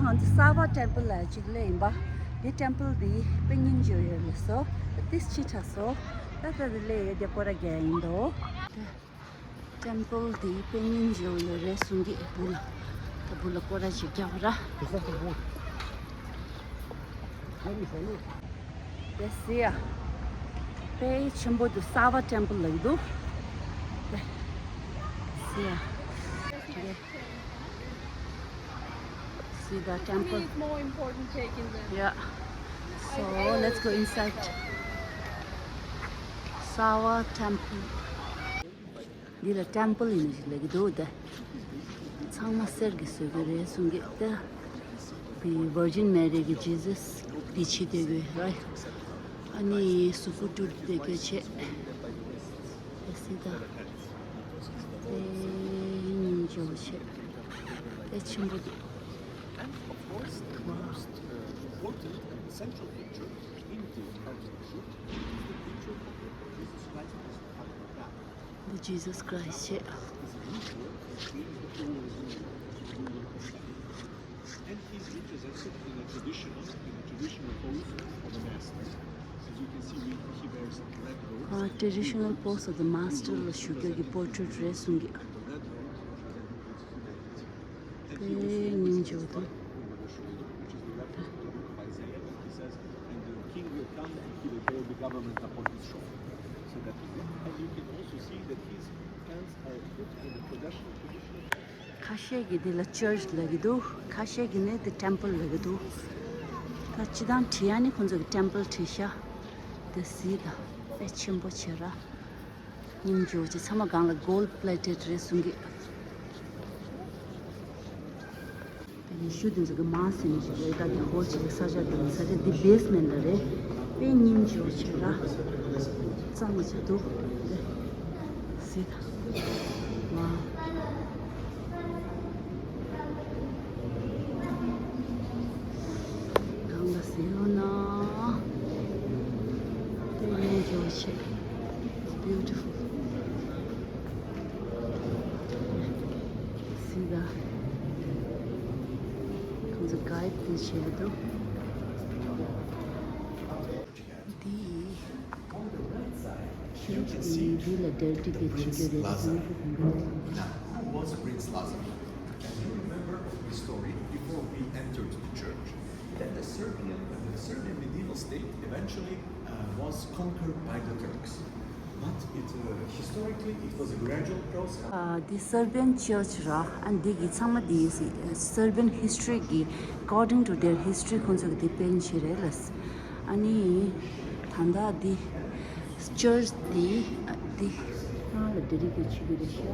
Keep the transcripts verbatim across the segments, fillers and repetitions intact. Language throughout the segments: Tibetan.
ང་ཚོ་སར་བ་ཊེམ་པལ་ལ་ཅིག་སླེབས་ཡིན་པ། འདི་ཊེམ་པལ་འདི་དཔེ་སྙིང་རྗེ་པོ་ཡོད་ལགས་སོ། ཏིས་ཕྱི་དྲགས་སོ། ད་ལྟ་འདི་སླེབས་ཡོད། འདི་སྐོར་ར་རྒྱག་ཡིན་འདུག་ཊེམ་པལ་འདི་དཔེ་སྙིང་རྗེ་པོ་ཡོད་རེད་གསུང་གི། བུ་ལ་ད་བུ་ལ་སྐོར་ར་ཅིག་རྒྱག་པ་ར། དེ་སི་ཡ། དཔེ་ཆེན་པོ་འདུག་སར་བ་ཊེམ་པལ་ལབ་ཀྱི་འདུག་དེ་སི་ཡ། དེ། See the temple. It's more important taking them. Yeah. So let's go inside. Sava temple. འདི་ལ་ཊེམ་པལ་ཡིན་ཞིག་ལབ་ཀྱི་འདུག་དེ། ཚང་མ་གསེར་གྱིས་བཟོས་ཀྱི་རེད་གསུང་གི། དེ་བི་ཝར་ཇིན་མེ་རི་གི་ཇི་ཟས་འདི་ཕྱི་དེ་གི་ར། ཨ་ནི་གཟུགས་པོ་བཀྲུས་དེ་གི་བྱས། དེ་སི་ད། དེ་ཡིན་འཇོག་བྱས། དེ་ཆེན་པོ་འདུག And of course, the most uh, important and essential picture in the archbishop is the picture of the Jesus Christ as a father of God. The Jesus Christ, yeah. Is a picture that brings the whole world to the Lord. And he's represented in a traditional, in a traditional pose of a master. As you can see, we, he wears red robes. Ah, traditional pose of the master ལ་བཞུགས་རྒྱུ་གི་པོར་ཊེཊ་རེད་གསུང་གི། And the red robes represent his humanity. དེ་སྙིང་རྗེ་པོ་འདུག་ཁ་ཤས་ཀྱིས་འདི་ལ་ཅར་ཆི་ལབ་ཀྱི་འདུག་ཁ་ཤས་ཀྱིས་ནི་འདི་ཊེམ་པལ་ལབ་ཀྱི་འདུག་ད་སྤྱིར་བཏང་བྲིས་ཡ་ནི་ཁོང་ཚོ་གི་ཊེམ་པལ་བྲིས་ཤག་དེ་སི་ད་དཔེ་ཆེན་པོ་བྱས་ར། སྙིང་རྗེ་པོ་བྱས། ཚང་མ་སྒང་ལ་གོལ་ཌ་པི་ལེ་ཊེཌ་རེད་གསུང་གི། དེ་ནས་ཤུ་དེ་ཚོ་གི་མ་ཟིན་ཞིག་རེད། ད་དེ་ཧོལ་ཞིག་ས་ཆ་དེ་ས་ཆ་འདི་བེ་སི་མེན་ཊ་ལ་རེད། དཔེ་སྙིང་རྗེ་པོ་བྱས་ར། གཙང་མ་བྱས་འདུག་དེ་སི་ད། ཝའོ། གང་ལ་ཟེར་ཡོང་ན། དཔེ་སྙིང་རྗེ་པོ་བྱས། It's beautiful. སི་ད། ཁོང་ཚོ་གའིཌ་དེ་བྱས་འདུག་འདི་ཁྱེད་ཀྱིས་འདི་ལ་ཌེ་ཌི་ཀེཊ་བྱེད་རྒྱུ་རེད་ཟེར་ན། Now, who was Prince Lazar? Can you remember of his story before we entered the church? That the Serbian, the Serbian medieval state eventually uh, was conquered by the Turks. But it, uh, historically, it was a gradual process. ཨ། འདི་སར་བི་ཡན་ཅར་ཆི་ར། ཨ། འདི་གི་ཚང་མ་འདི་སར་བི་ཡན་ཧི་སི་ཊོ་རི་གི། According to their history ཁོང་ཚོ་གི་འདི་པེན་ཆི་རེད་ལ། ཨ་ནི་ད་ལྟ་འདི་ཅར་ཆི་འདི། ཨ། འདི་ཁོ་རང་ལ་ཌེ་ཌི་ཀེཊ་བྱེད་ཀྱི་རེད་ཤག་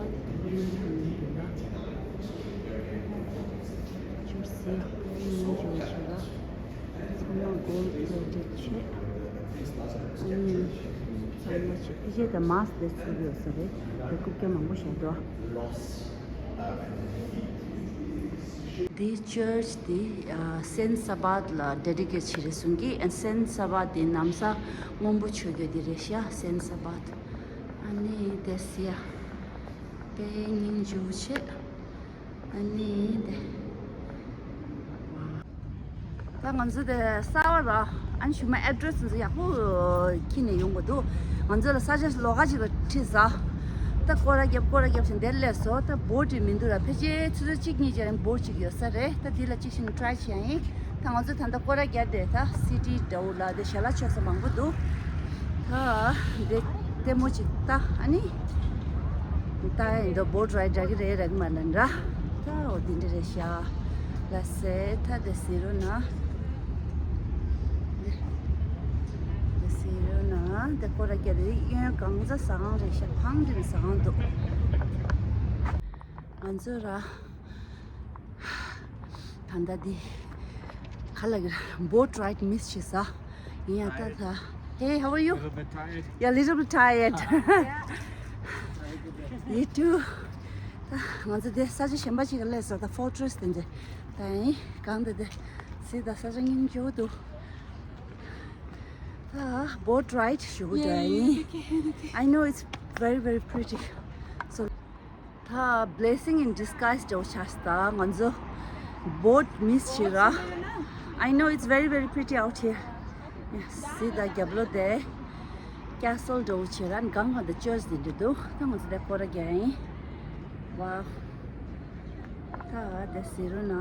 ཅར་ཆི་ཟེར་ཡག་པོ་ཡིན་ཅོ་ཆི་ར། ཚང་མ་གོལ་ཌི་པི་ལེ་ཊེཌ་བྱས། ཨ་ནི་ཚང་མ་བྱས། ཕལ་ཆེར་ད་མཱ་སི་དེ་ཚུགས་ཡོད་ས་རེད། དེ་རྐུབ་བཀྱག་མང་པོ་བཞག་འདུག་འདི་ཅར་ཆི་འདི། ཨ། སེན་ཊི་སཱ་བཱད་ལ་ཌེ་ཌི་ཀེཊ་བྱས་རེད་གསུང་གི། ཨ། སེན་ཊི་སཱ་བཱད་འདི་ན་བཟའ་སྔོན་པོ་མཆོད་རྒྱུ་འདི་རེད་ཤག་སེན་ཊི་སཱ་བཱད། ཨ་ནི་དེ་སི་ཡ། དཔེ་སྙིང་རྗེ་པོ་བྱས། ཨ་ནི་དེ། ད་ང་ཚོ་དེ་གསར་པ་ར། ཨ་ནི་གཞུག་མ་ཨེ་ཌི་རེ་སི་ཚོ་ཡག་པོ་འཁྱེར་ནས་ཡོང་དགོས་འདུག་ང་ཚོ་ལ་ས་ཆ་ལོགས་ཀ་ཅིག་ལ་ཁྲིད་ཟ། ད་སྐོར་ར་རྒྱབ་སྐོར་ར་རྒྱབ་བཞིན་དེར་སླེབས་སོང་། ད་བོར་ཌི་མི་འདུག་ར། ཕལ་ཆེར་ཆུ་ཚོད་གཅིག་གཉིས་རྗེས་ལ་བོར་ཌི་ཅིག་ཡོད་ས་རེད། ད་འདི་ལ་གཅིག་བཞིན་ཊི་རའི་བྱེད་ཡ་ཡིན། ད་ང་ཚོ་ད་ལྟ་སྐོར་ར་རྒྱག་དེ་ད་སི་ཊི་འདྲ་བོ་ལ་དེ་ཞལ་ལག་མཆོད་ས་མང་པོ་འདུག་ད་དེ་ལྟད་མོ་ཅིག་ལྟ། ཨ་ནི་ད་ཡིན་དོ་བོ་ཊི་རའི་ཌི་རག་གི་རེད་རག་གི་མ་ལ་འདྲ། ད་འོ་དེ་འདྲ་རེད་ཤག་ལ་སེ། ད་དེ་ཟེར་རོ་ན། དེ་ཟེར་རོ་ན་དེ་སྐོར་ར་རྒྱག་དེ་གཡོན་གང་ཚ་ཟ་ཁང་རེད་ཤག་ཕང་དེ་ཟ་ཁང་འདུག་ང་ཚོ་ར། ད་ལྟ་འདི་ག་ལ་གི་བོ་ཊི་རའི་ཌི་མིས་བྱས་ས། ཡིན་ཡང་ད་ད། Hey, how are you? Little bit tired. Yeah, little bit tired. You too. ད་ང་ཚོ་དེ་ས་ཆ་གཞན་པ་ཅིག་ལ་སླེབས་སོང་། ད་ཕོར་ཊེ་རེ་སི་དེ་འདྲ། ད་ཡིན་གང་དེ་དེ་སི་ད་ས་ཆ་སྙིང་རྗེ་པོ་འདུག་ད་བོ་ཊི་རའི་ཌི་ཞུ་གི་འདྲ་ཡིན། I know, it's very, very pretty. So ད་blessing in disguise འདྲ་བོ་ཆགས་སོང་། ད་ང་ཚོ་ Boat miss བྱེད་ར། I know it's very, very pretty out here. Yes, see the རྒྱབ་ལོགས་དེ་castle འདྲ་བོ་བྱེད་ར། གང་ག་དེ་church དེ་འདྲ་འདུག་ད་ང་ཚོ་དེ་སྐོར་ར་རྒྱག་ཡིན། Wow. ད་དེ་ཟེར་རུ་ན་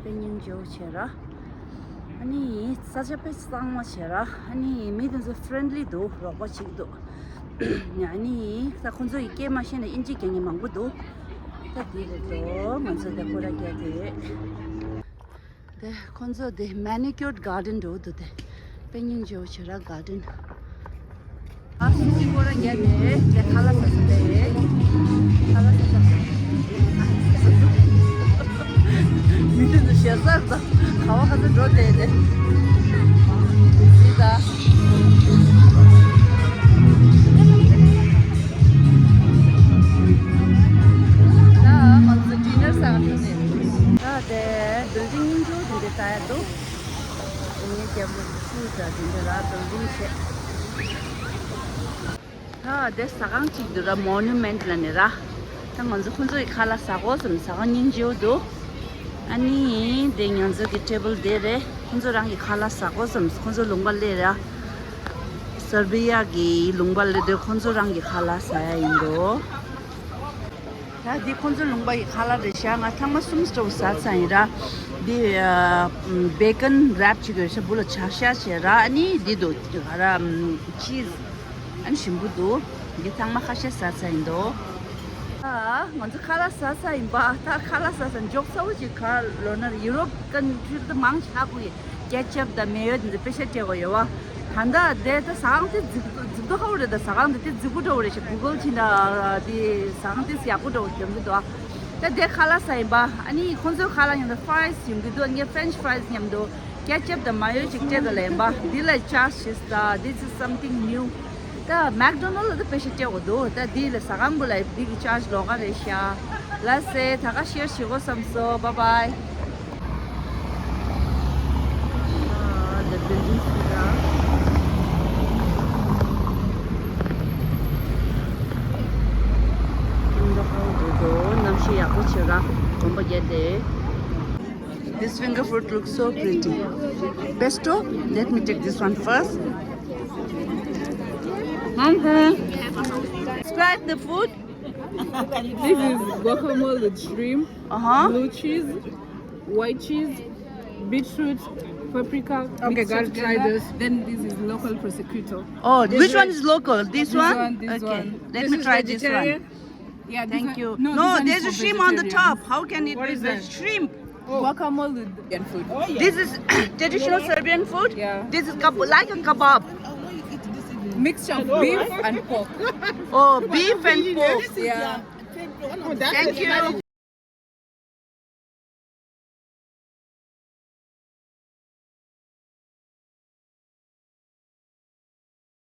དཔེ་སྙིང་རྗེ་བོ་བྱེད་ར། ཨ་ནི་ས་ཆ་དཔེ་གཙང་མ་བྱེད་ར། ཨ་ནི་མི་དེ་ཚོ་friendly འདུག་རོགས་པ་བྱེད་ཀྱི་འདུག་ཨ་ནི་ད་ཁོང་ཚོ་ཡི་སྐད་མ་ཤེས་ན་དབྱིན་ཇི་རྒྱག་མཁན་མང་པོ་འདུག་ད་དེ་རེད་དོ། ང་ཚོ་དེ་སྐོར་ར་རྒྱག་དེ་རེད། དེ་ཁོང་ཚོ་དེ་manicured garden འགྲོ་འདུག་དེ་དཔེ་སྙིང་རྗེ་བོ་བྱེད་ར་garden. ཨ་སུ་ཅི་སྐོར་ར་རྒྱག་དེ་རེད། དེ་ཁ་ལག་ཟ་ས་དེ་རེད། ཁ་ལག་ཟ་ས། མི་དེ་ཚོ་ཞེ་སར་དང་ག་བ་ག་ཚོད་འགྲོ་དེ་དེ། ཟི་ད། ད་ང་ཚོ་dinner ཟ་ག་འགྲོ་དེ། ད་དེ་building སྙིང་རྗེ་པོ་དེ་འདྲ་ལྟ་ཡ་འདུག་ངའི་རྒྱབ་ལོགས་སུ་ད་དེ་འདྲ་ར་building བྱས། ད་དེ་ཟ་ཁང་གཅིག་འདུག་ར། Monument ལབ་ནས་ར། ད་ང་ཚོ་ཁོང་ཚོ་གི་ཁ་ལག་ཟ་དགོས་བསམ། ཟ་ཁང་སྙིང་རྗེ་པོ་འདུག་ཨ་ནི་དེ་ང་ཚོ་གི་table དེ་རེད། ཁོང་ཚོ་རང་གི་ཁ་ལག་ཟ་དགོས་བསམ། ཁོང་ཚོ་ལུང་པ་སླེབས་ར། སར་བི་ཡ་གི་ལུང་པ་སླེབས་དུས་ཁོང་ཚོ་རང་གི་ཁ་ལག་ཟ་ཡ་ཡིན་འདུག་ད་འདི་ཁོང་ཚོའི་ལུང་པ་ཡི་ཁ་ལག་རེད་ཤག་ང་ཐེངས་མ་གསུམ་ཙམ་ཟ་ཚར་ཡིན་ར། འདི་ཨ། bacon wrap བྱེད་དགོས་ཤག་བུ་ལ་ཇ་ཤ་བྱས་ར། ཨ་ནི་འདི་འདུག་ག་ར། cheese ཨ་ནི་ཞིམ་པོ་འདུག་འདི་ཐེངས་མ་ཁ་ཤས་ཟ་ཚར་ཡིན་འདུག་ད་ང་ཚོ་ཁ་ལག་ཟ་ཚར་ཡིན་པ། ད་ཁ་ལག་ཟ་ཚར་མགྱོགས་ཚ་བོ་ཅིག་ག་ལོ་ན་ཡུ་རོབ་country ད་མང་ཆེ་ཧ་གོ་ཡི། ketchup དང་mayo དེ་ཚོ་དཔེ་ཤ་སྤྲད་གོ་ཡོད་བ། ད་ལྟ་དེ་ད་ཟ་ཁང་དེ་རྫིག་རྫིག་པོ་ཧ་གོ་རེད། ད་ཟ་ཁང་དེ་དེ་རྫིག་པོ་འདྲ་བོ་རེད་ཤག Google བྱས་ན་དེ་ཟ་ཁང་དེ་ཡག་པོ་འདྲ་བོ་སྟོན་གི་འདུག་ད་དེ་ཁ་ལག་ཟ་ཡིན་པ། ཨ་ནི་ཁོང་ཚོའི་ཁ་ལག་མཉམ་དུ་fries ཡོང་གི་འདུག་ཨ་ནི་french fries མཉམ་དུ་ketchup དང་mayo ཅིག་སྤྲད་ག་ལ་ཡིན་པ། འདི་ལ་charge བྱེད་ས། This is something new. ད་McDonald ལ་ད་དཔེ་ཤ་སྤྲད་གོ་འདུག་ད་འདི་ལ་ཟ་ཁང་གུ་ལ་འདི་གི་charge ལོགས་ཀ་རེད་ཤག་ལགས་སེ། ད་ག་share བྱེད་དགོས་བསམ་སོང་། Bye bye. ཨ། The building སུ་ར། ཨིན་ཌོ་ཧོལ་འདུག་གནམ་གཤིས་ཡག་པོ་བྱེད་ར། གོམ་པ་བརྒྱབ་སྟེ། This finger food looks so pretty. Pesto, let me take this one first. Describe the food. This is guacamole with shrimp, uh-huh, blue cheese, white cheese, beetroot, paprika. Okay, mixture gotta try together. This. Then this is local prosciutto. Oh, this which one is local? This one? This one, this one. Okay, let me try this one. This is vegetarian. Yeah, this one. Thank you. No, this one is for vegetarian. No, there's a shrimp on the top. How can it be veg-, shrimp? Guacamole. Serbian food. This is traditional Serbian food? Yeah. This is keb-, like a kebab. Mixture of beef and pork. Oh, beef and pork. Yeah. Thank you.